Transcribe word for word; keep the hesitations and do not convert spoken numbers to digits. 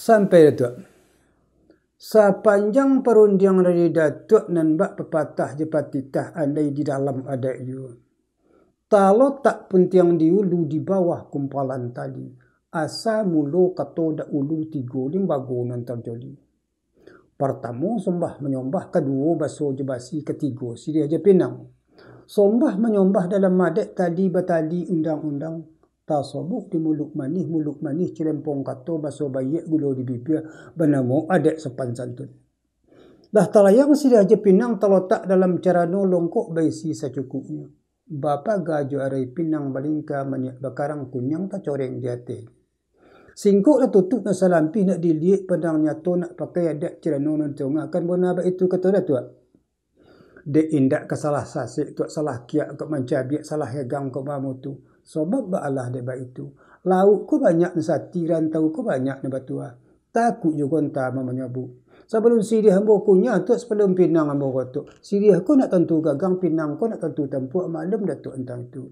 Sampai Datuak. Sapanjang parundiang dari Datuak nan bak papatah jo patitah, andai di dalam adaik juo. Talotak puntiang di ulu, di bawah kumpalan tali. Asa mulo kato dahulu, tigo limbago nan tarjadi. Partamo sombah manyombah, kaduo baso jo basi, katigo siriah jo pinang. Sombah manyombah dalam adaik, tali batali undang-undang. Tasobok di muluik manih, muluik manih cilempong kato, baso baiak gulo di bibia, banamo adaik sopan santun. Lah talayang siriah jo pinang, talotak dalam carano, longkok baisi sacukupnyo. Bapaga jo arai pinang, balingka maniak bakarang, kuniang tacoreng di ateh. Singkok lah tutuik nan salampih, nak diliek pandang nyato, nak pakai adaik carano nan tongah, kan bona baitu kato Datuak. Dek indak ka salah sasek, Tuak, salah kiak kok mancabiak, salah hegang kok bamutu. Sobab baalah dek baitu. Lauak ko banyak nan sati, rantau ko banyak nan batuah. Takuik juo onta mamanyabuik. Sabalun siriah ambo kunyah, Tuak, sabalun pinang ambo gotok. Siriah ko nak tantu gagang, pinang ko nak tantu tampuak, maklum Datuak tantang itu.